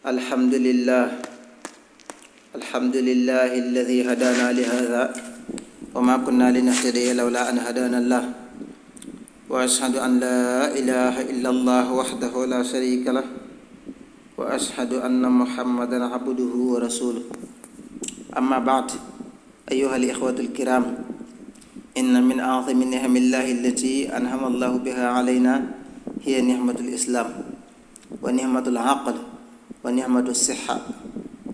الحمد لله الذي هدانا لهذا وما كنا لنهتدي لولا أن هدانا الله وأشهد أن لا إله إلا الله وحده لا شريك له وأشهد أن محمدا عبده ورسوله أما بعد أيها الإخوة الكرام إن من أعظم نعم الله التي أنعم الله بها علينا هي نعمة الإسلام ونعمة العقل ونعمة الصحة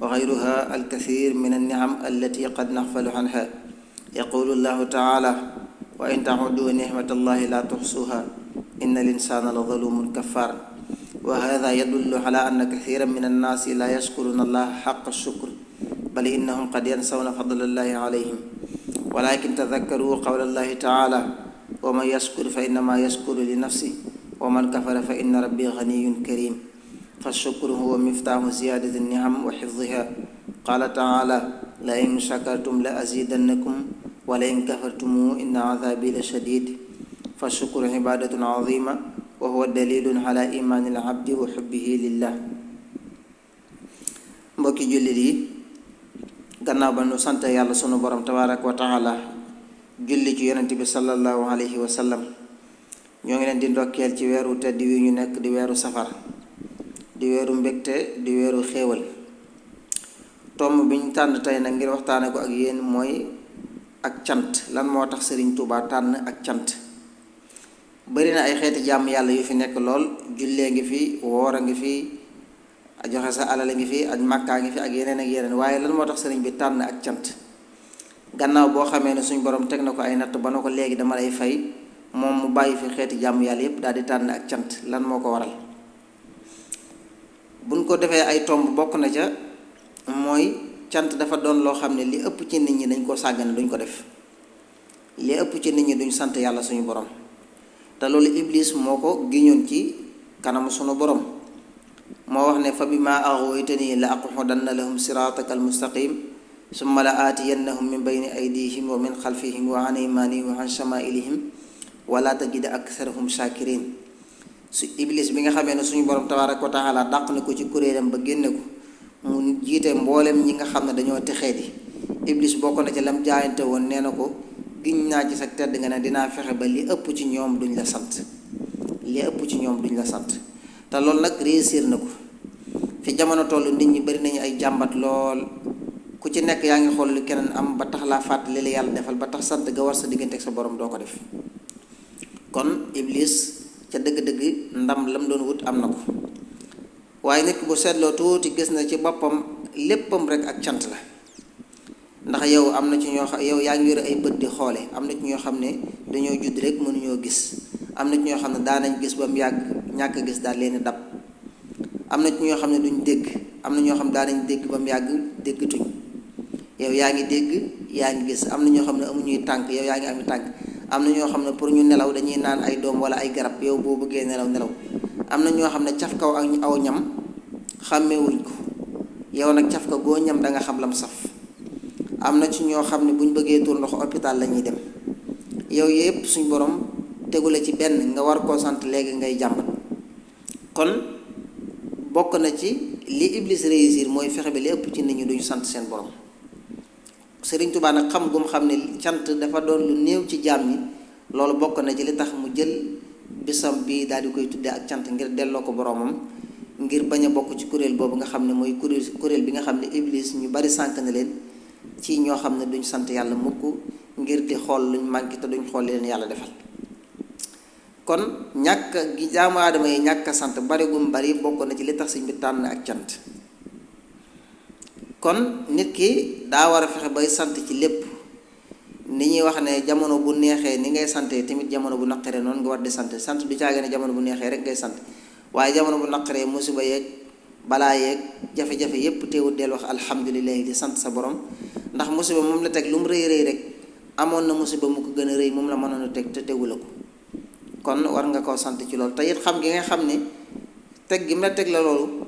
وغيرها الكثير من النعم التي قد نغفل عنها. يقول الله تعالى: وإن تعدوا نعمة الله لا تحصوها إن الإنسان لظلوم كفار. وهذا يدل على أن كثيرا من الناس لا يشكرون الله حق الشكر، بل إنهم قد ينسون فضل الله عليهم. ولكن تذكروا قول الله تعالى: ومن يشكر فإنما يشكر لنفسه ومن كفر فإن ربي غني كريم. فالشكر هو مفتاح زيادة النعم وحفظها. قال تعالى: لئن شكرتم لأزيدنكم ولئن كفرتم إن عذابي لشديد. فالشكر عبادة عظيمة وهو دليل على إيمان العبد وحبه لله. mbokki jullit yi, gannaaw ba nu sant yàlla sunu borom tabaaraka wa taala julli ci yonent bi sallallahu alayhi wa sallam, ñoo ngi leen di ndokkeel ci weeru tedd wi ñu nekk di weeru safar, di weeru mbégte, di weeru xéewal. tomb bi ñu tànn tey nag ngir waxtaane ko ak yéen mooy ak cant. lan moo tax Sëriñ Tuubaa tànn ak cant? bari na ay xeeti jàmm yàlla yu fi nekk lool. jullee ngi fi, woor a ngi fi, joxe sa alal a ngi fi, ak màkkaa ngi fi, ak yeneen ak yeneen. waaye lan moo tax sëriñ bi tànn ak cant? gannaaw boo xamee ne suñ borom teg na ko ay natt ba na ko léegi dama lay fay, moom mu bàyyi fi xeeti jàmm yàlla yépp daal di tànn ak cant. lan moo ko waral? buñ ko defee ay tomb, bokk na ca mooy cant dafa doon loo xam ne li ëpp ci nit ñi dañ koo sàggane, duñ ko def. li ëpp ci nit ñi duñ sant yàlla suñu borom, te loolu iblis moo ko giñoon ci kanamu sunu borom. moo wax ne: fa bimaa aghwaytanii la aqudanna lahum siraataka almustaqim summa la aatiyannahum min bayni aydihim wa min xalfihim wa an aymaanihim wa an shamaa'ilihim wala tajida aktharahum shakirin. su iblis bi nga xamee ne suñu borom tabaaraka wa taala dàq na ko ci kuréelam ba génne ko mu jiite mboolem ñi nga xam ne dañoo texee di. iblis bokk na ci lam jaayante woon, nee na ko: giñ naa ci sa tedd nga ne dinaa fexe ba li ëpp ci ñoom duñ la sant. li ëpp ci ñoom duñ la sant. te loolu nag réussir na ko. fi jamono toll nit ñi bari nañu ay jàmbat lool. ku ci nekk yaa ngi xool lu keneen am ba tax laa fàttali la yàlla defal, ba tax sant ga war sa diggante ak sa borom doo ko def. kon iblis ca dëgg-dëgg ndam lam doon wut am na ko. waaye nit bu seetloo tuuti gis na ci boppam léppam rek ak cant la. ndax yow am na ci ñoo xam, yow yaa ngi yore ay bët di xoole. am na ci ñoo xam ne dañoo judd rek mënuñoo gis. am na ci ñoo xam ne daanañ gis ba mu yàgg ñàkk gis daal leen dab. am na ci ñoo xam ne duñ dégg. am na ñoo xam daanañ dégg ba mu yàgg déggatuñ. yow yaa ngi dégg, yaa ngi gis. am na ñoo xam ne amuñuy tànk, yow yaa ngi ami tànk. am na ñoo xam ne pour ñu nelaw dañuy naan ay doom wala ay garab, yow boo bëggee nelaw. am na ñoo xam ne caf kaw ak aw ñam xàmmewuñ ko, yow nag caf ka goo ñam da nga xam lam saf. am na ci ñoo xam ne buñ bëggee tur ndox hôpital la ñuy dem. yow yépp suñ borom tegule ci benn nga war koo sant, léegi ngay jàmbat. kon bokk na ci li iblis réussir mooy fexe ba li ëpp ci nit ñi duñu sant seen borom. Sëriñ Tuubaa nag xam gum xam ne cant dafa doon lu néew ci jaam ñi, loolu bokk na ci li tax mu jël bisam bi daal di koy tuddee ak cant, ngir delloo ko boromam, ngir bañ a bokk ci kuréel boobu nga xam ne mooy kuréel bi nga xam ne iblis ñu bari sànk na leen ci ñoo xam ne duñ sant yàlla mukk, ngir di xool luñ manqué te duñ xool leen yàlla defal. kon ñàkk gi jaamu aadama yi ñàkk sant bari gum bari bokk na ci li tax sëñ bi tànn ak cant. kon nit ki daa war a fexe bay sant ci lépp. ni ñuy wax ne jamono bu neexee ni ngay sante, tamit jamono bu naqaree noonu nga war di sant. sant du caage ne jamono bu neexee rek ngay sant, waaye jamono bu naqaree, musiba yeeg balaa yeeg jafe-jafe yépp teewul del wax alhamdulilah, di sant sa borom. ndax musiba moom la teg lu mu rëy rëy rek amoon na musiba mu ko gën a rëy moom la mënoon a teg te tegu la ko. kon war nga koo sant ci loolu. te it xam gi nga xam ne teg gi mu la teg la loolu,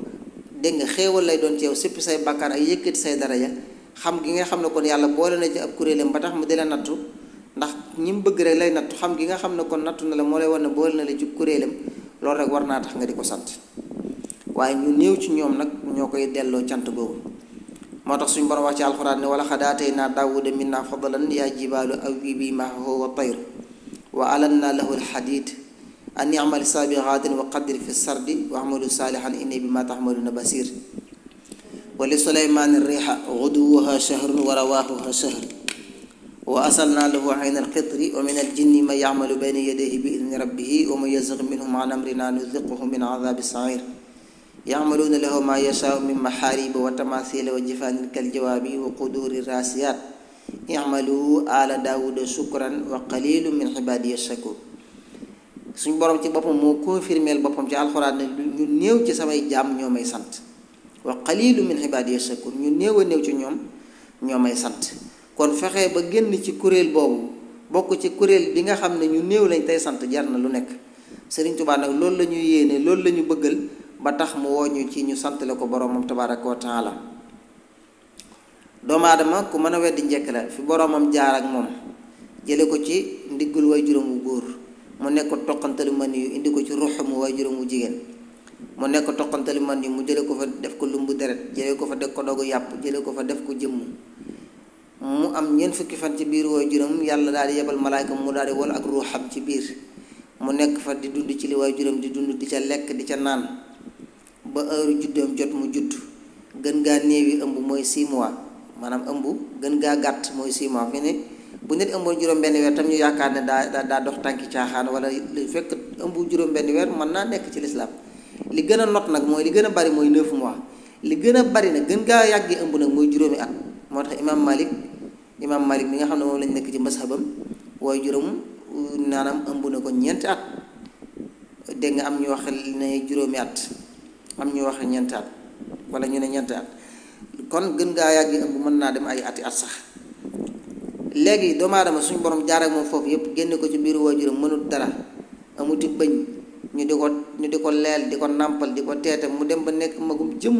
dégg nga xéewal lay doon ci yow, sippi say bàkkaar ak yëkkati say daraja. xam gi nga xam ne kon yàlla boole na ci ab kuréelam ba tax mu di la nattu, ndax ñi mu bëgg rek lay nattu. xam gi nga xam ne kon nattu na la moo lay war ne boole na la ci kuréelam, loolu rek war naa tax nga di ko sant. waaye ñu néew ci ñoom nag ñoo koy delloo cant googu. moo tax suñu borom wax ci alxuraan ne wala xad aataynaa daawuda minna fadlan yaa jibaalu awwibii ma'ahu wa tayr wa alannaa lahu alxadiid an i'mal saabixaatin wa qaddir fi sardi wa amalu saalihan inni bimaa ta'maluuna basiir. wa li suleymaani riixa guduwuhaa shahrun wa rawaaxuhaa shahr wa asalnaa lahu ayna alqitri wa min aljinni man ya'malu bayna yadayhi bi idni rabbihi wa man yazigh minhum an amrinaa nuziqhu min azaabi sa'iir ya'maluuna lahu maa yashaa'u min maxaariba wa tamaasiila wa jifaanin kaljawaabi wa quduuri raasiyaat i'malu aala daawuda shukran wa qaliilun min ibaadiya shakuur. suñ borom ci boppam moo confirmeel boppam ci alxuraan ne ñu néew ci samay jaam ñoo may sant wa qaliilun min ibaadiya shakuur ñu néew a néew ci ñoom ñoo may sant. kon fexe ba génn ci kuréel boobu bokk ci kuréel bi nga xam ne ñu néew lañ tey sant jar na lu nekk. Sëriñ Tuubaa nag loolu la ñu yéene loolu la ñu bëggal ba tax mu woñu ci ñu santale ko boroomam tabaaraka wa taala. doomu aadama ku mën a weddi njëkk la fi boroomam jaar ak moom jële ko ci ndiggul way juróom wu góor mu nekk toqantalu man yu indi ko ci ruux mu way juróom wu jigéen mu nekk toqantalu man yu mu jële ko fa def ko lumbu deret jële ko fa def ko dogu yàpp jële ko fa def ko jëmm mu am ñeent fukki fan ci biir way juróom yàlla daal di yebal malaayka mu daal di wol ak ruuxam ci biir mu nekk fa di dund ci li way juróom di dund di ca lekk di ca naan ba heure juddoom jot mu judd gën gaa néewi ëmb mooy 6 mois maanaam ëmb gën gaa gàtt mooy 6 mois fi ne bu nit ëmboon juróom benn weer tam ñu yaakaar ne daa dox tànki caaxaan wala li fekk ëmb juróom benn weer mën naa nekk ci lislaam. li gën a not nag mooy li gën a bari mooy 9 mois li gën a bari nag gën gaa yàggi ëmb nag mooy juróomi at. moo tax imaam Malik mi nga xam ne moom lañ nekk ci mashabam waaye juróom naanaam ëmb na ko 4 at dégg nga am ñu wax ne juróomi at am ñu wax ñeenti at wala ñu ne ñeenti at kon gën gaa yàgg ëmb mën naa dem ay ati at sax. léegi doomu aadama suñu borom jaar ak moom foofu yëpp génne ko ci biiru waajuram mënut dara amuti bëñ ñu di ko leel di ko nàmpal di ko teete mu dem ba nekk magum jëmm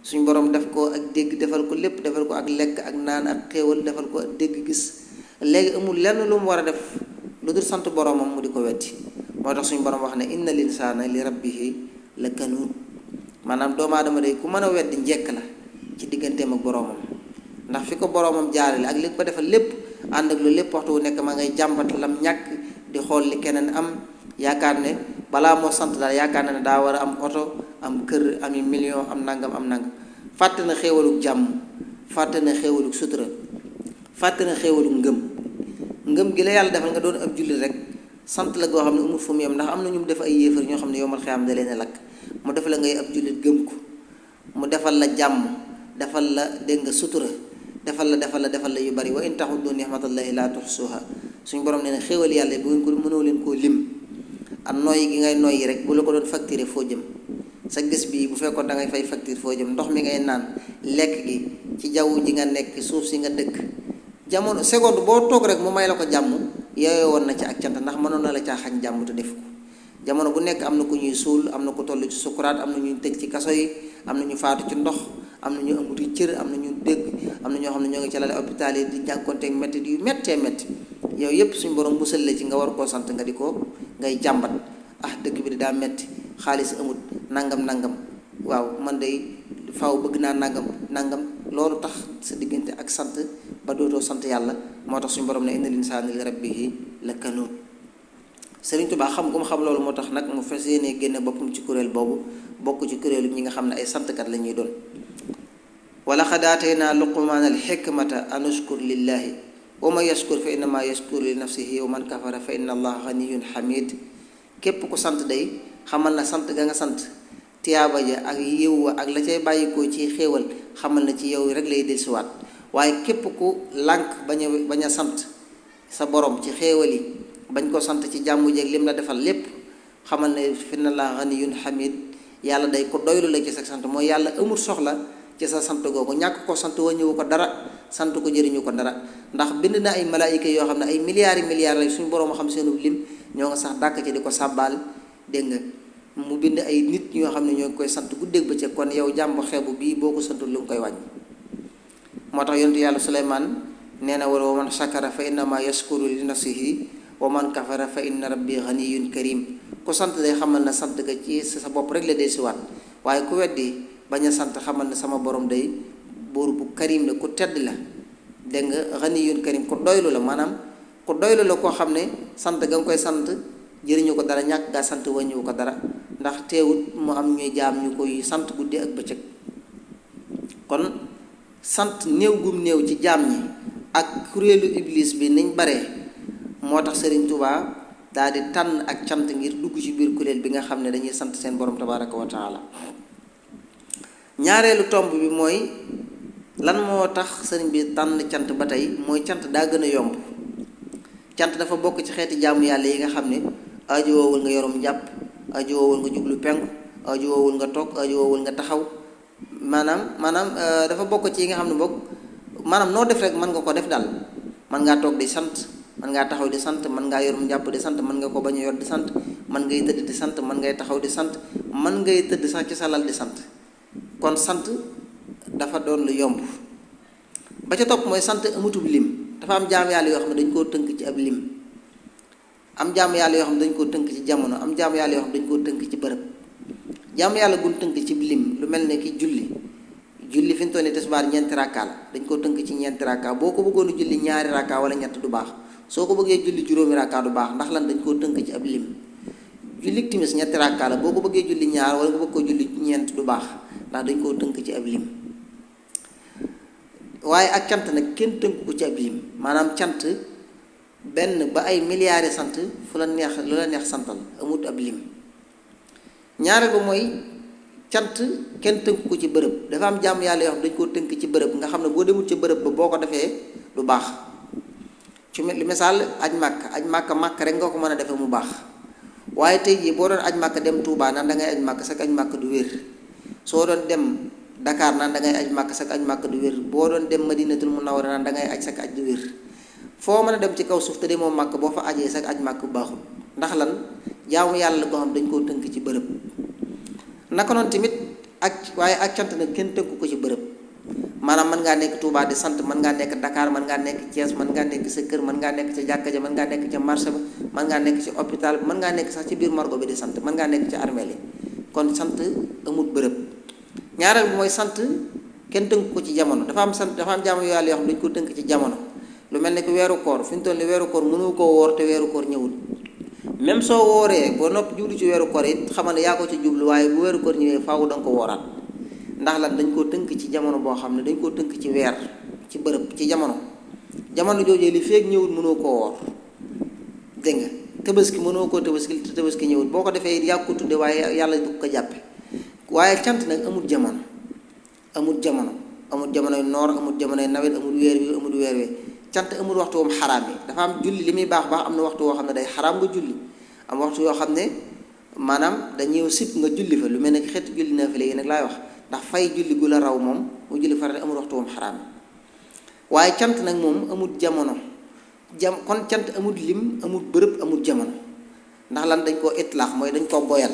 suñu borom def ko ak dégg defal ko lépp defal ko ak lekk ak naan ak xéewal defal ko ak dégg gis. léegi amul lenn lu mu war a def lu dul sant boromam mu di ko weddi moo tax suñu borom wax ne inna linsaana li rabbihi la kanuun maanaam doomu aadama day ku mën a weddi njekk la ci digganteem ak boromam ndax fi ko boromam jaarale ak li ko defal lépp ànd ak lu lépp waxtu wu nekk ma ngay jàmbat lam ñàkk di xool li keneen am yaakaar ne balaa moo sant daal yaakaar ne daa war a am oto am kër ami million am nangam fàtte na xéewalug jàmm fàtte na xéewalug sutura fàtte na xéewalug ngëm gi la yàlla defal nga doon ab jullit rek sant la goo xam ne amul fu mu yem ndax am na ñu mu def ay yéefar ñoo xam ne yomal xiyaam da leen a lakk mu def la ngay ab jullit gëm ko mu defal la jàmm defal la dégg nga sutura defal la yu bari wa in taxuddu nixmatallahi laa tuxsuha suñu borom nee na xéewal yàlla bu ngeen ko mënoo leen koo lim ak noyyi gi ngay noyyi rek bu la ko doon facturer foo jëm sa gis bii bu fekkoon da ngay fay facture foo jëm ndox mi ngay naan lekk gi ci jaww ji nga nekk suuf si nga dëkk jamono seconde boo toog rek mu may la ko jàmm yooyu woon na ci ak cant ndax mënoon na la caa xañ jàmm te def ko jamono bu nekk am na ku ñuy suul am na ku toll ci sukuraat am na ñu tëj ci kaso yi am na ñu faatu ci ndox am na ñu amuti cër am na ñu dégg am na ñoo xam ne ñoo ngi ci lal hôpital yi di jànkonteeg métti yu méttee métti yooyu yëpp suñu borom musal la ci nga war koo sant nga di ko ngay jàmbat dëkk bi daa métti xaalis amut nangam waaw man day faaw bëgg naa nangam loolu tax sa diggante ak sant ba dootoo sant yàlla moo tax suñu borom ne inna linsaana li rabbihi la kanuun. Sëriñ Tuubaa xam gu mu xam loolu moo tax nag mu fas yéene génne boppam ci kuréel boobu bokk ci kuréelu ñi nga xam ne ay santkat la ñuy doon. wala xad aataynaa luqmaana al xikmata an ushkur lillahi wa man yashkur fa innama yashkuru li nafsihi wa man kafara fa inna allaha ganiyyun hamid. képp ku sant day xamal na sant ga nga sant tiyaaba ja ak yiw wa ak la cay bàyyikoo ci xéewal xamal na ci yow rek lay dellusiwaat waaye képp ku lànk bañ a sant sa borom ci xéewal yi bañ ko sant ci jàmm jeeg lim la defal lépp xamal ne fa inna allaha ganiyyun hamid. yàlla day ko doylu la ci sa sant mooy yàlla amul soxla ci sa sant googu ñàkk ko sant wàññiwu ko dara sant ko jëriñu ko dara ndax bind na ay malaayika yoo xam ne ay milliards lay suñu borom xam seenu lim ñoo nga sax dàkk ci di ko sàbbaal dégg nga mu bind ay nit ñoo xam ne ñoo ngi koy sant guddeeg bëccëg kon yow jàmm xeebu bii boo ko santul lu mu koy wàññi. moo tax yonentu yàlla Suleymaan nee na wa man shakara fa innama yashkuru li nafsihi wa man kafara fa inna rabbi ganiyyun karim. ku sant day xamal na sant ga ci sa bopp rek la dee siwaat waaye ku weddi bañ a sant xamal ne sama borom day buur bu karim la ku tedd la dégg nga ganiyun karim ku doylu la maanaam ku doylu la koo xam ne sant ga nga koy sant jëriñu ko dara, ñàkk gaa sant wàññiwu ko dara, ndax teewut mu am ñuy jaam ñu koy sant guddi ak bëccëg. kon sant néew gum néew ci jaam ñi ak kuréelu iblis bi niñ bare moo tax Sëriñ Tuubaa daal di tànn ak cant ngir dugg ci biir kuréel bi nga xam ne dañuy sant seen borom tabaraka wa taala. ñaareelu tomb bi mooy lan moo tax sëriñ bi tànn cant ba tey mooy cant daa gën a yomb. cant dafa bokk ci xeeti jaamu yàlla yi nga xam ne ajowoowul nga yorum njàpp, ajowoowul nga jublu penku, ajowoowul nga toog, ajowoowul nga taxaw, maanaam dafa bokk ci yi nga xam ne bokk maanaam noo def rek mën nga ko def daal. mën ngaa toog di sant, mën ngaa taxaw di sant, mën ngaa yorum njàpp di sant, mën nga ko bañ a yor di sant, mën ngay tëdd di sant, mën ngay taxaw di sant, mën ngay tëdd sax ci sa lal di sant. kon sant dafa doon lu yomb. ba ca topp mooy sant amutub lim. dafa am jaam yàlla yoo xam ne dañ koo tënk ci ab lim, am jaam yàlla yoo xam ne dañ koo tënk ci jamono, am jaam yàlla yoo xam ne dañ koo tënk ci bërëb. jaam yàlla gun tënk ci lim lu mel ne ki julli fi ñu toll nii tisbaar ñeenti rakkaa la, dañ koo tënk ci ñeenti rakkaa. boo ko bëggoon a julli ñaari rakkaa wala ñett du baax, soo ko bëggee julli juróomi rakkaa du baax, ndax lan dañ koo tënk ci ab lim. julli timis ñetti rakkaa la, boo ko bëggee julli ñaar wala nga bëgg koo julli ñeent du baax, ndax dañ koo tënk ci ab lim. waaye ak cant nag kenn tënk ko ci ab lim, maanaam cant benn ba ay milliards sant fu la neex lu la neex santal, amut ab lim. ñaareel ba mooy cant kenn tënk ko ci bërëb. dafa am jàmm yàlla yoo xam dañ koo tënk ci bërëb nga xam ne boo demul ci bërëb ba boo ko defee du baax. ci li misaal aj màkk rek nga ko mën a defee mu baax. waaye tey jii boo doon aj màkk dem Touba naan da ngay aj màkk sax aj màkk du wér. soo doon dem Dakar naan da ngay aj màkk sax aj màkk du wér. boo doon dem Madinatul Munawwara naan da ngay aj sax aj du wér. foo mën a dem ci kaw suuf te demoo màkk boo fa ajee sax aj màkk baaxul. ndax lan jaamu yàlla goo xam dañ koo tënk ci bërëb. naka noonu tamit waaye ak cant nag kenn tënku ko ci bërëb. maanaam mën ngaa nekk Touba di sant, mën ngaa nekk Dakar, mën ngaa nekk Thiès, mën ngaa nekk sa kër, mën ngaa nekk ca jàkka ja, mën ngaa nekk ca marché ba, mën ngaa nekk ci hôpital bi, mën ngaa nekk sax ci biir margo bi di sant, mën ngaa nekk ci armeel yi. kon sant amut bërëb. ñaareel bi mooy sant kenn tënk ko ci jamono. dafa am jaamu yàlla yoo xam dañu ko tënk ci jamono. lu mel ne que weeru koor fi ñu toll ni weeru koor mënoo koo woor te weeru koor ñëwul. même soo wooree boo noppi jublu ci weeru koor it xamal ne yaa ko ci jublu, waaye bu weeru koor ñëwee faaw da nga ko wooraat. ndax lan dañ koo tënk ci jamono boo xam ne dañ koo tënk ci weer, ci bërëb, ci jamono joojee li feeg ñëwul mënoo koo woor. dégg nga tabaski mënoo koo tabaski te tabaski ñëwul, boo ko defee it yaa ko tudde waaye yàlla du ko jàppe. waaye cant nag amul jamono, amul jamonoy noor, amul jamonoy nawet, amul weer wi cant amul waxtu woom xaraam yi. dafa am julli li muy baax am na waxtu woo xam ne day xaraam nga julli, am waxtu yoo xam ne maanaam dañuy sib nga julli fa, lu mel ne xeetu julli na fi léegi nag laay wax, ndax fay julli gu la raw moom mu julli farata amul waxtu woom xaraam. waaye cant nag moom amul jamono kon cant amul lim, amul bërëb, amul jamono. ndax lan dañ koo itlaax mooy dañ koo boyal.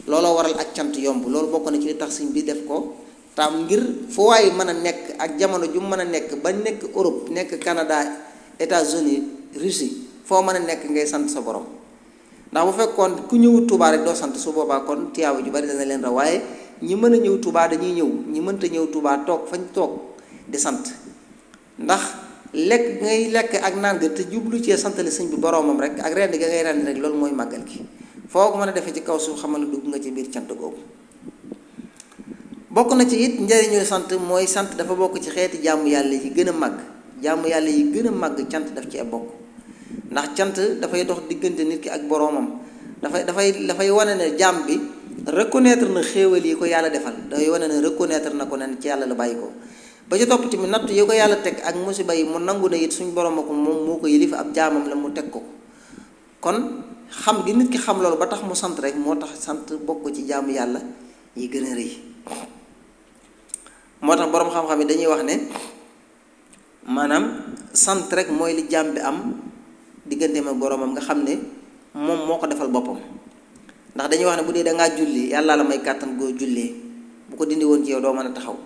looloo waral ak cant yomb. loolu bokk na ci li tax sëñ bi def ko tam ngir fu waay mën a nekk ak jamono ju mën a nekk ba nekk Europe, nekk Canada, États-Unis, Russie, foo mën a nekk ngay sant sa borom. ndax bu fekkoon ku ñëwut Touba rek doo sant, su boobaa kon tiyaabu ju bari dana leen raw. waaye ñi mën a ñëw Touba dañuy ñëw, ñi mënta ñëw Touba toog fañ toog di sant. ndax lekk ngay lekk ak naan ga te jublu cee santale sëñ bi boroomam rek ak rend ga ngay rend rek loolu mooy màggal gi. foo ko mën a defee ci kaw suuf xamal ne dugg nga ci biir cant googu. bokk na ci it njëriñu sant mooy sant dafa bokk ci xeeti jaamu yàlla yi gën a màgg. jaamu yàlla yi gën a màgg cant daf ci bokk. ndax cant dafay dox diggante nit ki ak boroomam. dafay wane ne jaam bi reconnaître na xéewal yi ko yàlla defal. dafay wane ne reconnaître na ko ne ci yàlla la bàyyi ko. ba ci topp tamit natt yi ko yàlla teg ak musiba yi mu nangu ne it suñ borom ko moom moo ko yëlif ab jaamam la mu teg ko. kon xam gi nit ki xam loolu ba tax mu sant rek moo tax sant bokk ci jaamu yàlla yi gën a rëy. moo tax boroom xam-xam yi dañuy wax ne maanaam sant rek mooy li jaam bi am digganteem ak boroomam nga xam ne moom moo ko defal boppam. ndax dañuy wax ne bu dee dangaa julli yàlla la may kàttan goo jullee, bu ko dindi woon ci yow doo mën a taxaw.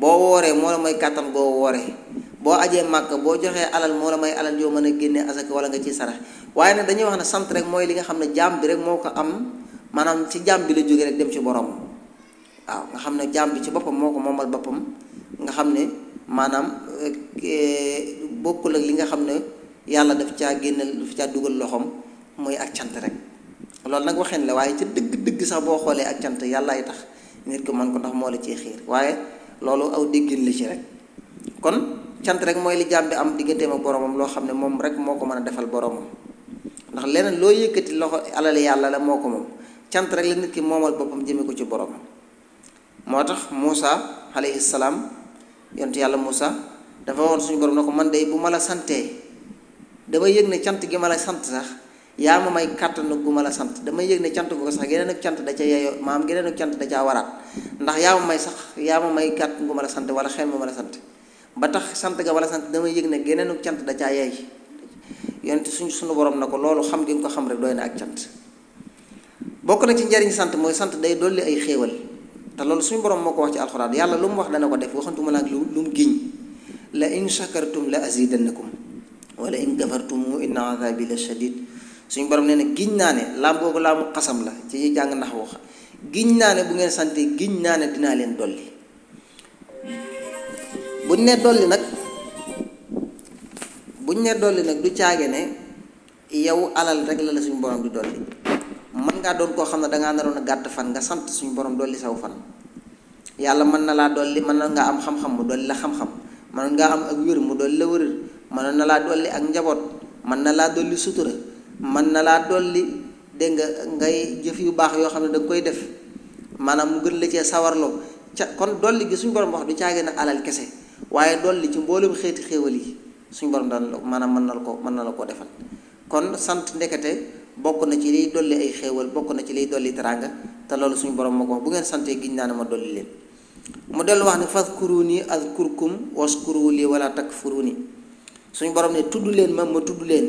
boo wooree moo la may kàttan goo wooree, boo ajee màkk boo joxee alal moo la may alal yoo mën a génnee asaka wala nga ciy sarax. waaye nag dañuy wax ne sant rek mooy li nga xam ne jaam bi rek moo ko am, maanaam ci jaam bi la jógee rek dem ci borom. waaw nga xam ne jaam bi ci boppam moo ko moomal boppam nga xam ne maanaam bokkul ak li nga xam ne yàlla daf caa génnal daf caa dugal loxoom mooy ak cant rek. loolu nag waxeen la waaye ca dëgg-dëgg sax boo xoolee ak cant yàllaay tax nit ko mën ko ndax moo la ciy xiir waaye loolu aw déggin la ci rek. kon cant rek mooy li jaam bi am digganteem ak boromam loo xam ne moom rek moo ko mën a defal boromam ndax leneen loo yëkkati loxo alal yàlla la moo ko moom cant rek la nit ki moomal boppam jëme ko ci boromam. moo tax Muusa alayhi salaam yontu yàlla Muusa dafa woon suñu borom ne ko man de bu ma la santee damay yëg ne cant gi ma la sant sax yaa ma may kàttan gu ma la sant damay yëg ne cant ko sax geneen ak cant da ca yeeyoo maam geneen ak cant da caa waraat ndax yaa ma may kàttan gu ma la sant wala xel ma la sant ba tax sant ga wala sant damay yëg ne geneen ak cant da caa yeey yonent suñu borom na ko loolu xam gi nga ko xam rek doy na ak cant. bokk na ci njariñ sant mooy sant day dolli ay xéewal te loolu suñu borom moo ko wax ci alxuraan yàlla lu mu wax dana ko def waxantuma la ak lu mu giñ la in shakartum la azidannakum wala in kafartum inna azabi la shadid. suñu borom nee na giñ naa ne laam googu laamu xasam la ci ñi jàng nax wax giñ naa ne bu ngeen sante giñ naa ne dinaa leen dolli. buñ ne dolli nag du caage ne yow alal rek la suñu borom di dolli mën ngaa doon koo xam ne dangaa naroon a gàtt fan nga sant suñu borom dolli saw fan yàlla mën na laa dolli mën na ngaa am xam-xam mu dolli la xam-xam mën ngaa am ak wér mu dolli la wér mën na laa dolli ak njaboot mën na laa dolli sutura mën na laa dolli dégg nga ngay jëf yu baax yoo xam ne da nga koy def maanaam mu gën la cee sawarloo kon dolli gi suñu borom wax du caage na alal kese waaye dolli ci mboolem xeeti xéewal yi suñu borom daan maanaam mën na la ko defal. kon sant ndekete bokk na ci liy dolli ay xéewal bokk na ci liy dolli teraanga te loolu suñu borom moo ko wax bu ngeen santee giñ naa ne ma dolli leen. mu dellu wax ne fadkuruni azkurkum waskuru li wala takfuruni suñu borom ne tudd leen ma tudd leen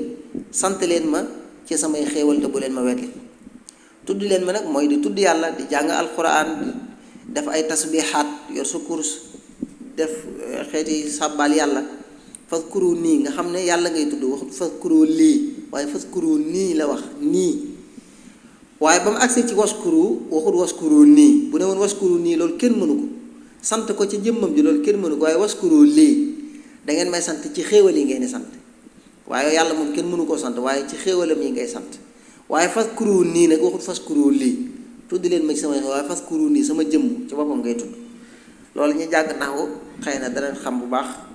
sant leen ma ci samay xéewal te bu leen ma weddi. tudd leen ma nag mooy di tudd yàlla di jàng alquran def ay tasbihaat yor sa course def xeeti sàbbaal yàlla fadkuru nii nga xam ne yàlla ngay tudd waxut fadkuru lii waaye fadkuru nii la wax nii waaye ba mu agsee ci waskuru waxut waskuru nii bu ne woon waskuru nii loolu kenn mënu ko sant ko ci jëmmam ji loolu kenn mënu ko waaye waskuru lii da ngeen may sant ci xéewal yi ngeen di sant waaye yàlla moom kenn mënu koo sant waaye ci xéewalam yi ngay sant waaye fadkuru nii nag waxut faskuru lii tudd leen ma ci sama waaye faskuru nii sama jëmm ci boppam ngay tudd loolu ñu jàgg naxu xëy na danañ xam bu baax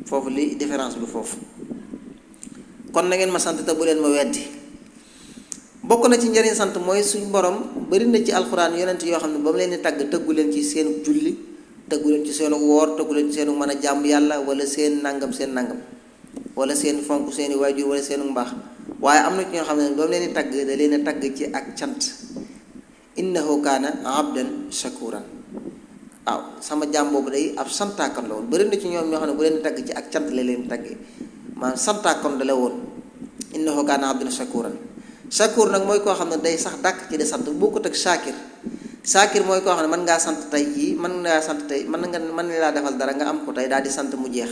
foofu li différence bi foofu. kon na ngeen ma sant te bu leen ma weddi bokk na ci njëriñ sant mooy suñu borom bari na ci alxuraan yonent yoo xam ne ba mu leen di tàgg tëggu leen ci seen julli tëggu leen ci seenu woor tëggu leen ci seenu mën a jàmm yàlla wala seen nangam wala seen fonk seeni waajur wala seenu mbaax waaye am na ci ñoo xam ne ba mu leen di tàgg da leen a tàgg ci ak cant innahu kaana abdan shakuran waaw sama jaam boobu day ab santaakan la woon bari na ci ñoom ñoo xam ne bu leen di tàgg ci ak cant la leen tàggee maanaam santaakoon dala woon innahu kaana abdan shakuran shakur nag mooy koo xam ne day sax dàkk ci di sant bokkut ak shaakir mooy koo xam ne mën ngaa sant tey jii mën na laa defal dara nga am ko tey daal di sant mu jeex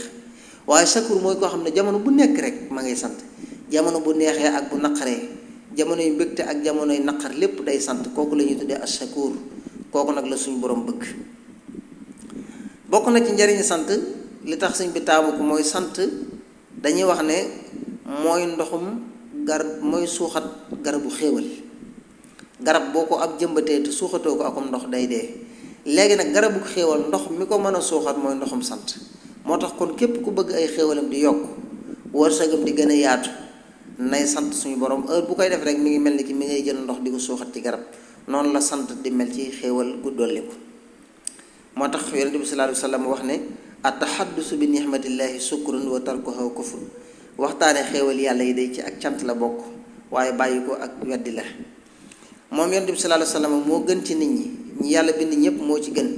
waaye shakur mooy koo xam ne jamono bu nekk rek ma ngay sant jamono bu neexee ak bu naqaree jamono yu mbégte ak jamono yu naqar lépp day sant kooku la ñuy tuddee ashakur kooku nag la suñu borom bëgg. bokk na ci njariñu sant li tax suñ bi taamu ko mooy sant dañuy wax ne mooy ndoxum garab mooy suuxat garabu xéewal garab boo ko ab jëmbatee te suuxatoo ko akum ndox day dee léegi nag garabu xéewal ndox mi ko mën a suuxat mooy ndoxum sant moo tax kon képp ku bëgg ay xéewalam di yokk wërsëgam di gën a yaatu nay sant suñu borom heure bu koy def rek mi ngi mel ni ki mi ngay jël ndox di ko suuxat ci garab noonu la sant di mel ci xéewal gu dolliku moo tax yonent bi sallallahu alayhi wa sallam wax ne at-tahaddusu bi nihmatillahi sukrun wa tarkuha kufr waxtaane xéewal yàlla yi day ci ak cant la bokk waaye bàyyi ko ak weddi la moom yonent bi sallallahu alayhi wa sallam moo gën ci nit ñi yàlla bind ñëpp moo ci gën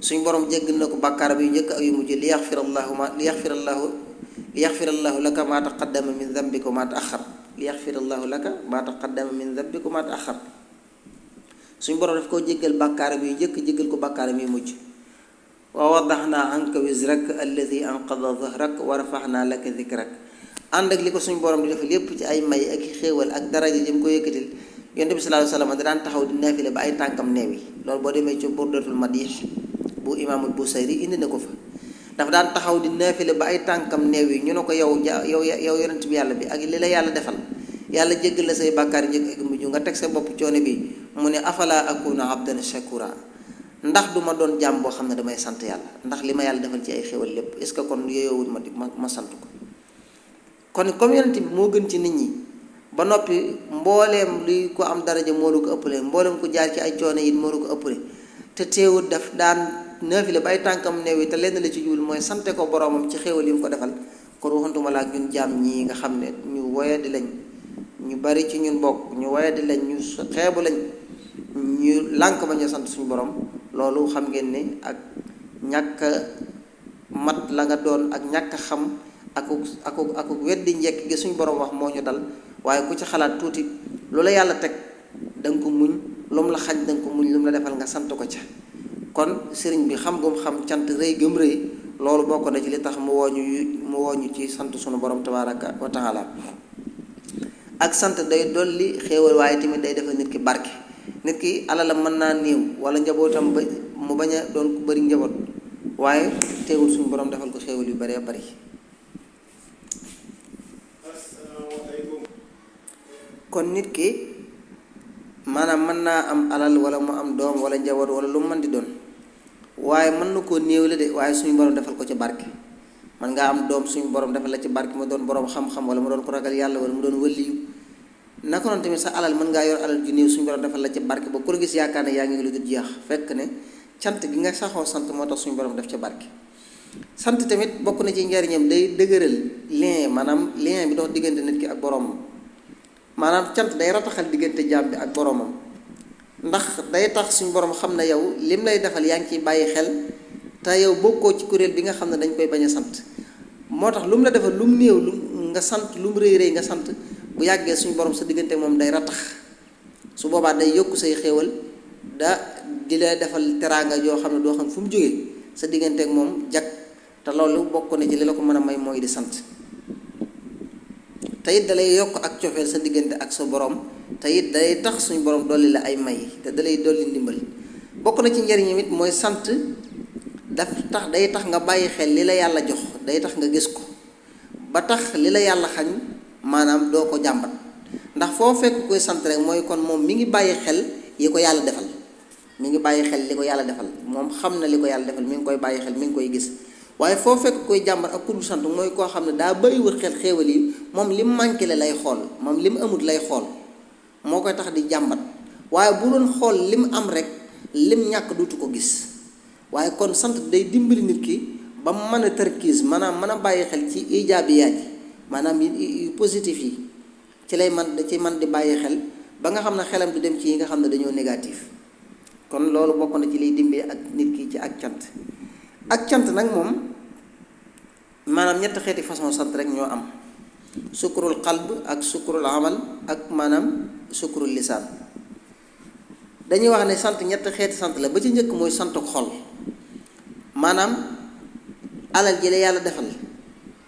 suñu borom jéggal na ko bàkkaar yu njëkk ak yu mujj li yaxfirallahu laka maa taqaddama min dambika wa maa taaxar suñu borom daf koo jéggal bàkkaaram yu njëkk jéggal ko bàkkaaram yu mujj wa wadaxnaa anka wizrak alladi anqada dahrak wa rafaxnaa laka dikrak ànd ak li ko suñu borom di def lépp ci ay may ak xéewal ak daraja jëm ko yëkkatil yonent bi sallallahu alayhi wasallam da daan taxaw di naafile ba ay tànkam neew yi loolu boo demee ci burdatul madih bu imaamul Busayri indi na ko fa dafa daan taxaw di naafile ba ay tànkam neew yi ñu ne ko yow yonent bi yàlla bi ak li la yàlla defal yàlla jéggal la say bàkkaar njëkk ak mujj nga teg sa bopp coono bi mu ne afala akuna abdan shakura ndax du ma doon jàmm boo xam ne damay sant yàlla ndax li ma yàlla defal ci ay xéwal lépp est ce que kon yooyowul ma sant ko kon comme yonent bi moo gën ci nit ñi ba noppi mbooleem luy ko am daraja moo la ko ëppale mbooleem ko jaar ci ay coono yi moo la ko ëppale te teewul daf daan naafile ba ay tànkam neew yi te lenn la ci jubul mooy sante ko boromam ci xéwal yi mu ko defal kon waxantuma la ak ñun jaam ñii nga xam ne ñu woyadi lañ ñu bari ci ñun bokk ñu woyadi lañ ñu xeebu lañ ñu lànk ba ñu sant suñu borom loolu xam ngeen ne ak ñàkk mat la nga doon ak ñàkk xam ak weddi njekk gi suñu borom wax moo ñu dal waaye ku ci xalaat tuuti lu la yàlla teg da nga ko muñ lu mu la xañ da nga ko muñ lu mu la defal nga sant ko ca kon sëriñ bi xam gum xam cant rëy gëm rëy loolu bokk na ci li tax mu wooñu ci sant suñu borom tabaraka wa taala ak sant day dolli xéewal waaye tamit day defal nit ki barke nit ki alalam mën naa néew wala njabootam ba mu bañ a doon ku bëri njaboot waaye teewul suñu borom defal ko xéewal yu baree bari kon nit ki maanaam mën naa am alal wala mu am doom wala njaboot wala lu mu mën di doon waaye mën na koo néew la de waaye suñu borom defal ko ci barke man ngaa am doom suñu borom defal la ci barke mu doon borom xam-xam wala mu doon ko ragal yàlla wala mu doon wëliyu naka noonu tamit sa alal mën ngaa yor alal ju néew suñu borom defal la ci barke ba ku la gis yaakaar ne yaa ngi lu dul jeex fekk ne cant gi nga saxoo sant moo tax suñu borom def ca barke sant tamit bokk na ci njariñam day dëgëral lien maanaam lien bi dox diggante nit ki ak boromam maanaam cant day rataxal diggante jaam bi ak boromam ndax day tax suñu borom xam ne yow lim lay defal yaa ngi ciy bàyyi xel te yow bokkoo ci kuréel bi nga xam ne dañ koy bañ a sant moo tax lu mu la defal lu mu néew lu nga sant lu mu rëy rëy nga sant bu yàggee suñu borom sa diggante moom day ratax su boobaa day yokk say xéewal di la defal teraanga yoo xam ne doo xam fu mu jógee sa diggante ak moom jag te loolu bokk na ci li la ko mën a may mooy di sant te it dalay yokk ak cofeel sa diggante ak sa borom te it dalay tax suñu borom dolli la ay may te dalay dolli ndimbal bokk na ci njariñam it mooy sant day tax nga bàyyi xel li la yàlla jox day tax nga gis ko ba tax li la yàlla xañ maanaam doo ko jàmbat ndax foo fekk koy sant rek mooy kon moom mi ngi bàyyi xel yi ko yàlla defal mi ngi bàyyi xel li ko yàlla defal moom xam na li ko yàlla defal mi ngi koy bàyyi xel mi ngi koy gis waaye foo fekk koy jàmbat ak ku dul sant mooy koo xam ne daa bàyyiwul xel xéewal yi moom lim manqué le lay xool moom lim amut lay xool moo koy tax di jàmbat waaye bu doon xool lim am rek lim ñàkk duutu ko gis waaye kon sant day dimbali nit ki ba mu mën a tarkiis maanaam mën a bàyyi xel ci ijaabiyaat yi maanaam yu positif yi ci lay man da ci man di bàyyi xel ba nga xam ne xelam du dem ci yi nga xam ne dañoo négatif kon loolu bokk na ci liy dimbali ak nit ki ci ak cant nag moom maanaam ñetti xeeti façon sant rek ñoo am sukkurul qalb ak sukkurul amal ak maanaam sukkurul lisaan dañuy wax ne sant ñetti xeeti sant la ba ci njëkk mooy santuk xol maanaam alal ji la yàlla defal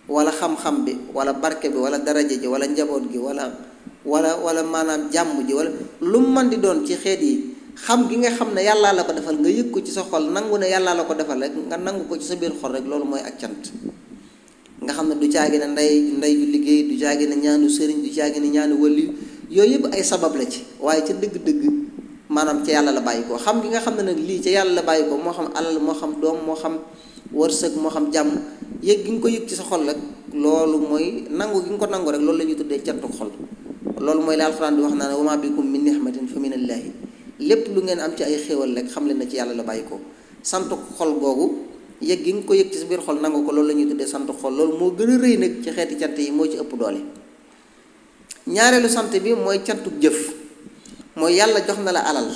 wala xam-xam bi wala barke bi wala daraja ji wala njaboot gi wala maanaam jàmm ji wala lu mu mën di doon ci xeet yi xam gi nga xam ne yàllaa la ko defal nga yëg ko ci sa xol nangu ne yàllaa la ko defal rek nga nangu ko ci sa biir xol rek loolu mooy ak cant nga xam ne du caagi ne ndey ju liggéey du caagi ne ñaanu sëriñ du caagi ne ñaanu wëli yooyu yëpp ay sabab la ci waaye ca dëgg-dëgg maanaam ca yàlla la bàyyi ko xam gi nga xam ne nag lii ca yàlla la bàyyi ko moo xam alal moo xam doom moo xam wërsëg moo xam jàmm yëg gi nga ko yëg ci sa xol rek loolu mooy nangu gi nga ko nangu rek loolu la ñuy tuddee cantuk xol loolu mooy la alxuraan di wax naa ne wa maa bikum min nihmatin fa minallaahi lépp lu ngeen am ci ay xéewal rek xam leen na ci yàlla la bàyyi ko santuk xol googu yëg gi nga ko yëg ci sa biir xol nangu ko loolu la ñuy tuddee santuk xol loolu moo gën a rëy nag ci xeeti cant yi moo ci ëpp doole ñaareelu sant bi mooy cantuk jëf mooy yàlla jox na la alal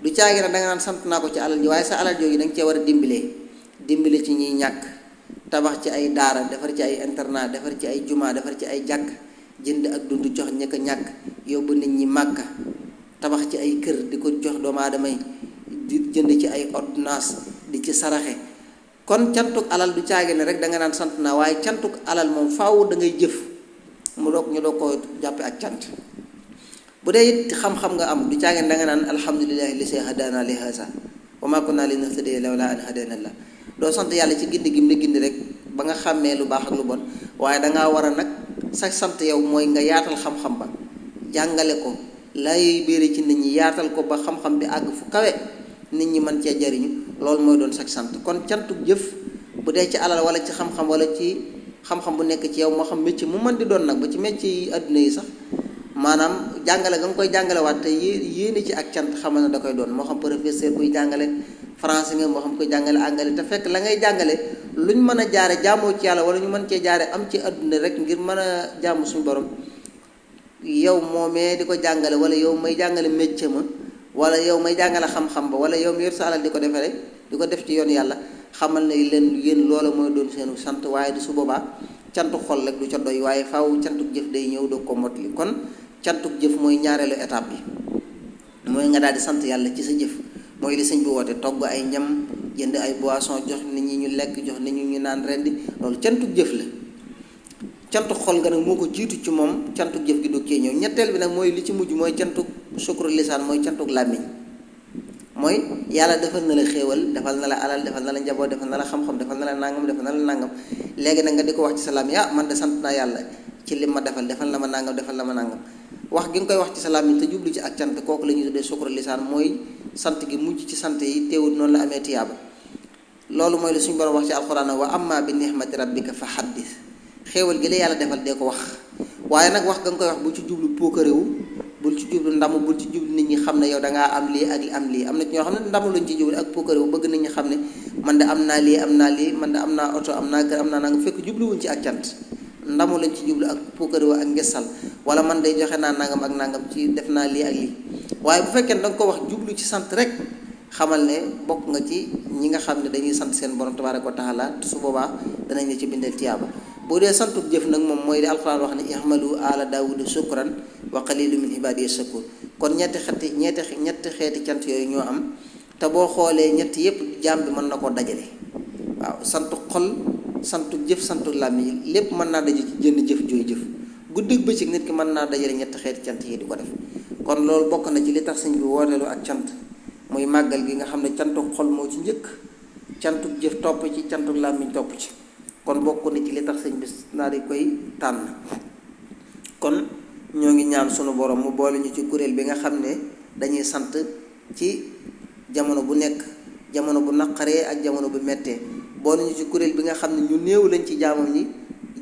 du caagi na danga naan sant naa ko ci alal ji waaye sa alal jooju danga cee war a dimbile ci ñiy ñàkk tabax ci ay daara defar ci ay internat defar ci ay jumaa defar ci ay jàkk jënd ak dund jox ña ko ñàkk yóbbu nit ñi màkka tabax ci ay kër di ko jox doomu aadama yi di jënd ci ay ordonnance di ci saraxe kon cantuk alal du caagi ne rek danga naan sant naa waaye cantuk alal moom faaw da ngay jëf mu doog ñu doog ko jàppe ak cant bu dee it xam-xam nga am du caagin da nga naan alhamdulillahi lisi hadana li haza wa ma kunna linahtadiya lawla an hadana Allah doo sant yàlla ci gindi gim la gindi rek ba nga xàmmee lu baax ak lu bon waaye dangaa war a nag sa sant yow mooy nga yaatal xam-xam ba jàngale ko lay biire ci nit ñi yaatal ko ba xam-xam bi àgg fu kawe nit ñi mën cee jariñu loolu mooy doon sax sant kon cantuk jëf bu dee ci alal wala ci xam-xam wala ci xam-xam bu nekk ci yow moo xam métier mu mën di doon nag ba ci métier yi àdduna yi sax maanaam jàngale nga koy jàngalewaat te yéene ci ak cant xamal na da koy doon moo xam professeur buy jàngale français nga moo xam koy jàngale anglais te fekk la ngay jàngale luñ mën a jaare jaamoo ci yàlla wala ñu mën cee jaare am ci àdduna rek ngir mën a jaamu suñu borom yow moomee di ko jàngale wala yow may jàngale métier ma wala yow may jàngale xam-xam ba wala yow mi yor sa alal di ko defere di ko def ci yoon yàlla xamal ne leen yéen loola mooy doon seenu sant waaye du su boobaa cantu xol rek du ca doy waaye faaw cantuk jëf day ñëw doo ko motli kon cantuk jëf mooy ñaareelu étape bi mooy nga daal di sant yàlla ci sa jëf mooy li sëñ bi woote togg ay ñam jënd ay boisson jox nit ñi ñu lekk jox nit ñi ñu naan rendi loolu cantuk jëf la cantuk xol nga nag moo ko jiitu ci moom cantuk jëf gi du cee ñëw ñetteel bi nag mooy li ci mujj mooy cantuk sukru lisaan mooy cantuk làmmiñ mooy yàlla defal na la xéewal defal na la alal defal na la njaboot defal na la xam-xam defal na la nangam defal na la nangam léegi nag nga di ko wax ci sa làmmiñ man de sant naa yàlla ci lim ma defal na ma nangam defal na ma nangam wax gi nga koy wax ci sa làmmiñ te jublu ci ak cant kooku la ñuy tuddee sukru lisaan mooy sant gi mujj ci sant yi teewul noonu la amee tiyaaba loolu mooy lu suñu borom wax ci alxuraan wa amma bi nihmati rabbika fa haddis xéewal gi la yàlla defal dee ko wax waaye nag wax ga nga koy wax bu ci jublu pookaréewu bul ci jublu ndamu bul ci jublu nit ñi xam ne yow dangaa am lii ak am lii am na ci ñoo xam ne ndamu lañ ci jublu ak pookaréewu bëgg nit ñi xam ne man de am naa lii man de am naa oto am naa kër am naa nanga fekk jubluwuñ ci ak cant ndamu lañ ci jublu ak pookaréewu ak ngesal wala man day joxe naa nangam ak nangam ci def naa lii ak lii waaye bu fekkee da nga ko wax jublu ci sant rek xamal ne bokk nga ci ñi nga xam ne dañuy sant seen borom tabaaraka wa taala su boobaa danañ la ci bindal tiyaaba boo dee santuk jëf nag moom mooy di alxuraan wax ne ihmalu ala daawuda shukran wa qalilu min ibadiya shakur kon ñetti xeeti cant yooyu ñoo am te boo xoolee ñetti yépp jaam bi mën na koo dajale waaw santu xol santu jëf santu làmmiñ lépp mën naa daje ci jënd jëf jooy jëf guddig bëccëg nit ki mën naa dajale ñetti xeeti cant yi di ko def kon loolu bokk na ci li tax sëñ bi wooteelu ak cant muy màggal gi nga xam ne cantu xol moo ci njëkk cantu jëf topp ci cantu làmmiñ topp ci kon bokk na ci li tax sëñ bi naa di koy tànn kon ñoo ngi ñaan sunu borom mu boole ñu ci kuréel bi nga xam ne dañuy sant ci jamono bu nekk jamono bu naqaree ak jamono bu mettee boole ñu ci kuréel bi nga xam ne ñu néew lañ ci jaamam ñi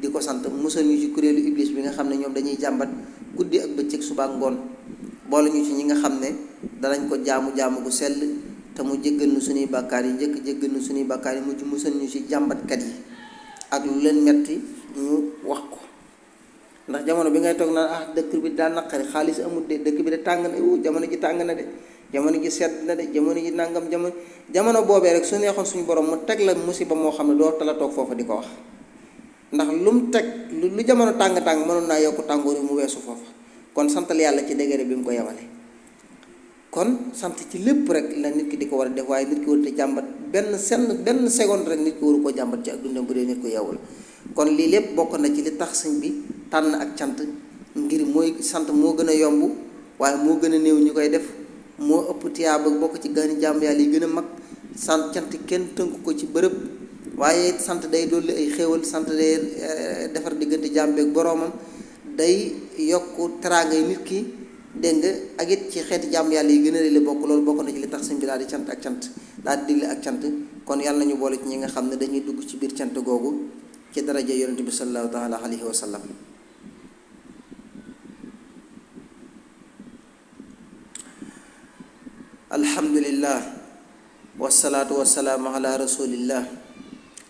di ko sant musal ñu ci kuréelu iblis bi nga xam ne ñoom dañuy jàmbat guddi ak bëccëg suba ak ngoon boole ñu ci ñi nga xam ne danañ ko jaamu gu sell te mu jéggal nu suñuy bàkkaar yi njëkk jéggal nu suñuy bàkkaar yi mujj musal ñu ci jàmbatkat yi ak lu leen metti ñu wax ko ndax jamono bi ngay toog naan dëkk bi daa naqari xaalis amul de dëkk bi de tàng na jamono ji tàng na de jamono ji sedd na de jamono ji nangam jamono boobee rek su neexoon suñu borom mu teg la musiba moo xam ne doo tala toog foofa di ko wax ndax lu mu teg lu jamono tàng-tàng mënoon naa yokk tàngoor yi mu weesu foofa kon santal yàlla ci degré bi mu ko yemale kon sant ci lépp rek la nit ki di ko war a def waaye nit ki warut a jàmbat benn seconde rek nit ki waru koo jàmbat ci ak dundam bu dee nit ko yeewu la kon lii lépp bokk na ci li tax sëñ bi tànn ak cant ngir mooy sant moo gën a yomb waaye moo gën a néew ñu koy def moo ëpp tiyaaba bokk ci gani jàmm yàlla yi gën a mag sant cant kenn tënk ko ci bërëb waaye sant day dolli ay xéewal sant day defar diggante jàmm beeg boroomam day yokk teraangay nit ki dégg nga ak it ci xeeti jàmm yàlla yi gën a rëy bokk loolu bokk na ci li tax sëñ bi daal di cant ak cant daal di digle ak cant kon yàlla nañu boole ci ñi nga xam ne dañuy dugg ci biir cant googu ci daraja yonent bi sallallahu taala alayhi wa sallam alhamdulillah wasalaatu wasalaamu ala rasulillah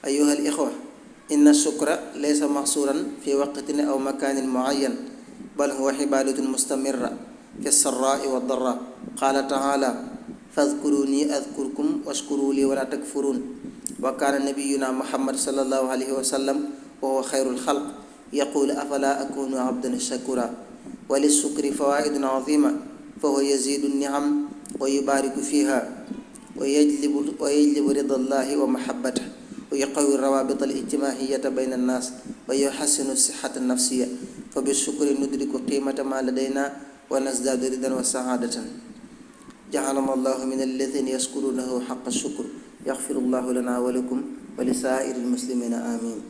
ayuha al ixwa inna shukra laysa maxsuuran fi waqtin aw makanin muayyan bal huwa xibadatun mustamirra fi sarraai wa darra qaala taala fadkuruni adkurkum washkuru li wala takfurun wa kaana nabiyuna muhammad sallallahu alayhi wa sallam wa huwa xayrul xalq yaqulu afala akunu abdan shakura wa lissukri fawaidun azima fa huwa yazidu nniam wa yubaariku fiha wa yajlibu rida allahi wa mahabbata wa yuqawi rawabit alijtimahiyata bayna annas wa yuhassinu sixata nafsiya fa bishukri nudriku qimata ma ladayna wa nasdaadu ridan wa saadatan. jaxalana allahu min alladina yaskurunahu xaqa shukr. yaxfiru llahu lana wa lakum wa li saairi almuslimina amin.